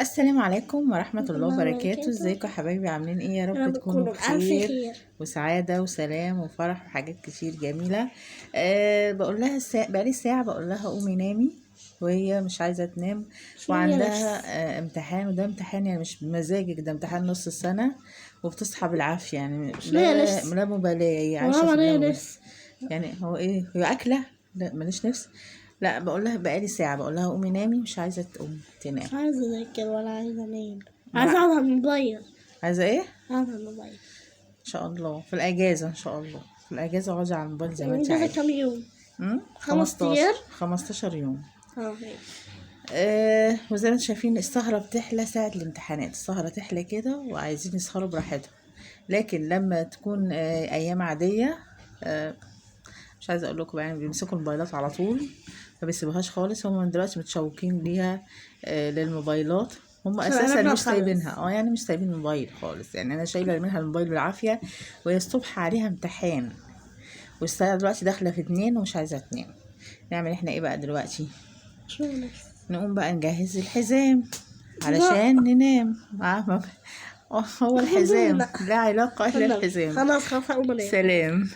السلام عليكم ورحمة الله الله وبركاته. وبركاته. ازيكم يا حبايبي؟ عاملين ايه؟ يا يا رب رب تكونوا تكونوا بألف بخير خير. وسعادة وسلام وفرح وحاجات كتير جميلة. بقول لها بقالي ساعة بقول لها قومي نامي، وهي مش عايزة تنام مش ليا وعندها نفس. امتحان، وده امتحان يعني مش بمزاجك، ده امتحان نص السنة وبتصحى بالعافية، يعني مش ليا لا نفس. لا مبالاة، هي عايشة والله في ما ليا اللا مبالاة. نفس. يعني هو ايه؟ هي أكلة؟ لا ماليش نفس. لا بقول لها بقالي ساعة بقول لها قومي نامي، مش عايزة تقوم تنام. مش عايزة أذاكر ولا عايزة أنام، عايزة أقعد على الموبايل. عايزة ايه؟ أقعد على الموبايل. ان شاء الله في الاجازة، ان شاء الله في الاجازة اقعدي على الموبايل زي ما انت الإجازة عايزة. كام يوم؟ 5 15 أيام؟ 15 يوم. ماشي. وزي ما انتم شايفين السهرة بتحلى ساعة الامتحانات، السهرة تحلى كده وعايزين يسهروا براحتهم، لكن لما تكون ايام عادية، مش عايزة اقول لكم، بيمسكوا الموبايلات على طول، ما بيسيبوهاش خالص. هم من دلوقتي متشوقين ليها، للموبايلات، هم عشان اساسا قربنا مش نخلص. سايبينها، يعني مش سايبين الموبايل خالص. انا شايله منها الموبايل بالعافيه، وهي الصبح عليها امتحان، والساعه دلوقتي داخله في 2 ومش عايزه تنام. نعمل احنا ايه بقى دلوقتي؟ مش ليا نفس. نقوم بقى نجهز الحزام علشان ننام. هو الحزام لا. لا علاقه الا لا. الحزام. خلاص، خلاص هقوم انام. سلام.